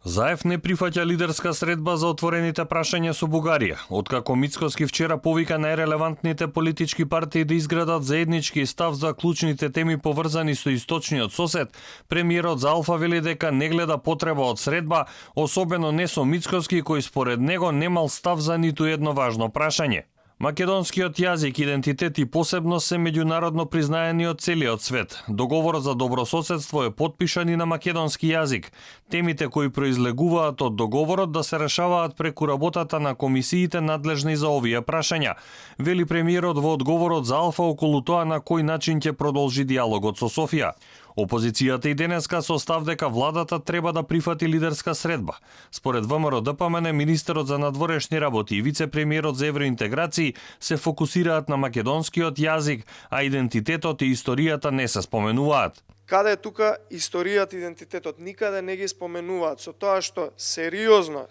Заев не прифаќа лидерска средба за отворените прашања со Бугарија, откако Мицкоски вчера повика најрелевантните политички партии да изградат заеднички став за клучните теми поврзани со источниот сосед. Премиерот за Алфа вели дека не гледа потреба од средба, особено не со Мицкоски кој според него немал став за ниту едно важно прашање. Македонскиот јазик, идентитет и посебност се меѓународно признаени од целиот свет. Договорот за добрососедство е потпишан и на македонски јазик. Темите кои произлегуваат од договорот да се решаваат преку работата на комисиите надлежни за овие прашања, вели премиерот во одговорот за Алфа околу тоа на кој начин ќе продолжи диалогот со Софија. Опозицијата и денеска со став дека владата треба да прифати лидерска средба. Според ВМРО ДПМН, министерот за надворешни работи и вице-премиерот за евроинтеграции се фокусираат на македонскиот јазик, а идентитетот и историјата не се споменуваат. Каде е тука историјата и идентитетот? Никаде не ги споменуваат, со тоа што сериозно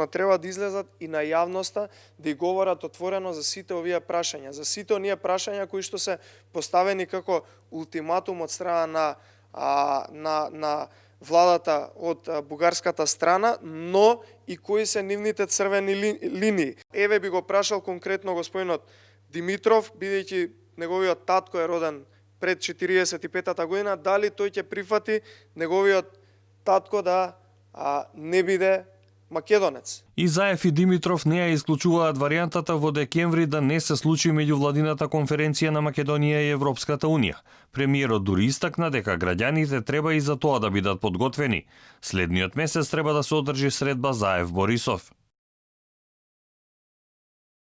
треба да излезат и на јавноста да и говорат отворено за сите овие прашања, за сите оние прашања кои што се поставени како ултиматум од страна на владата од бугарската страна, но и кои се нивните црвени линии. Еве би го прашал конкретно господинот Димитров, бидејќи неговиот татко е роден пред 45-та година, дали тој ќе прифати неговиот татко да не биде македонец. И Заев и Димитров не ја исклучуваат варијантата во декември да не се случи меѓувладината конференција на Македонија и Европската Унија. Премиерот дури истакна дека граѓаните треба и за тоа да бидат подготвени. Следниот месец треба да се одржи средба Заев-Борисов.